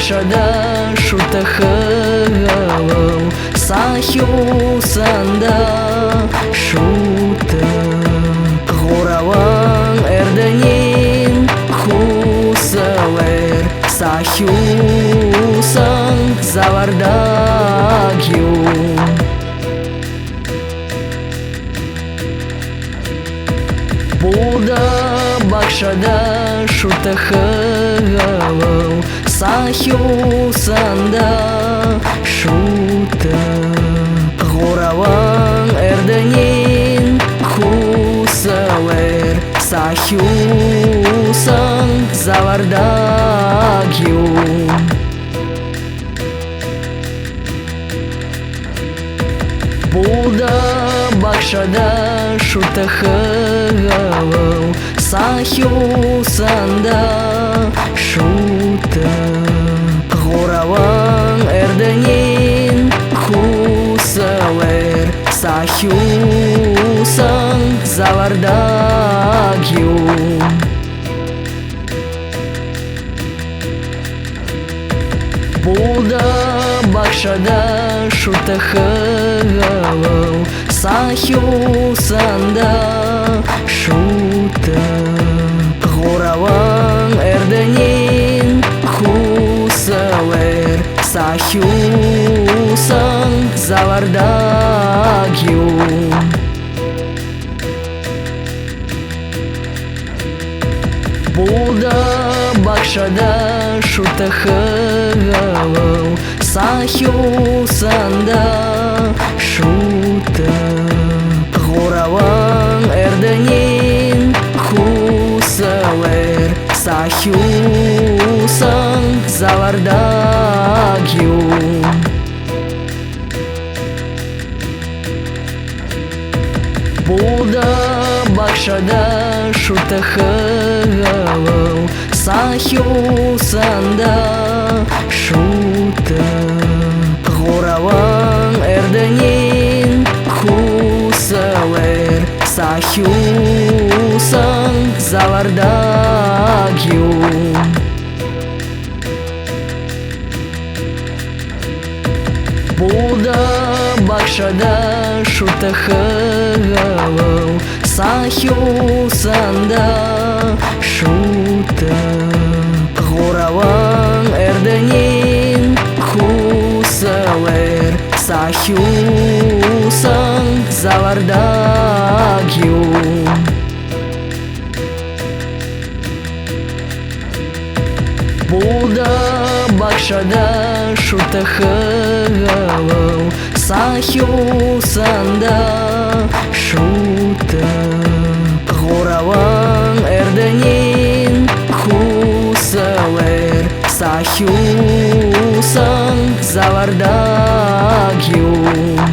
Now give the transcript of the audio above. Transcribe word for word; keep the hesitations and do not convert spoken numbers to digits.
Багшада шүтэхэ гээбэл, сахюусанда шүтэ. Гурбан эрдэниин хүсэлээр сахюусан завардаг юм. Булда багшада шүтэхэ гээбэл, сахюусанда шүтэ. Гурбан эрдэниин хүсэлээр сахюусан завардаг юм. Булда багшада шүтэхэ гээбэл, сахюусанда шүтэ. Гурбан эрдэниин хүсэлээр сахюусан завардаг юм. Булда багшада шүтэхэ гээбэл, сахюусанда шүтэ. Гурбан эрдэниин хүсэлээр сахюусан завардаг юм. Булда багшада шүтэхэ гээбэл, сахюусанда шүтэ. Гурбан эрдэниин хүсэлээр сахюусан завардаг юм. Булда багшада шүтэхэ гээбэл, сахюусанда шүтэ. Гурбан эрдэниин хүсэлээр сахюусан завардаг юм. Булда багшада шүтэхэ гээбэл, сахюусанда шүтэ. Гурбан эрдэниин хүсэлээр сахюусан завардаг юм. Булда багшада шүтэхэ гээбэл, сахюусанда шүтэ. Гурбан эрдэниин хүсэлээр сахюусан завардаг юм.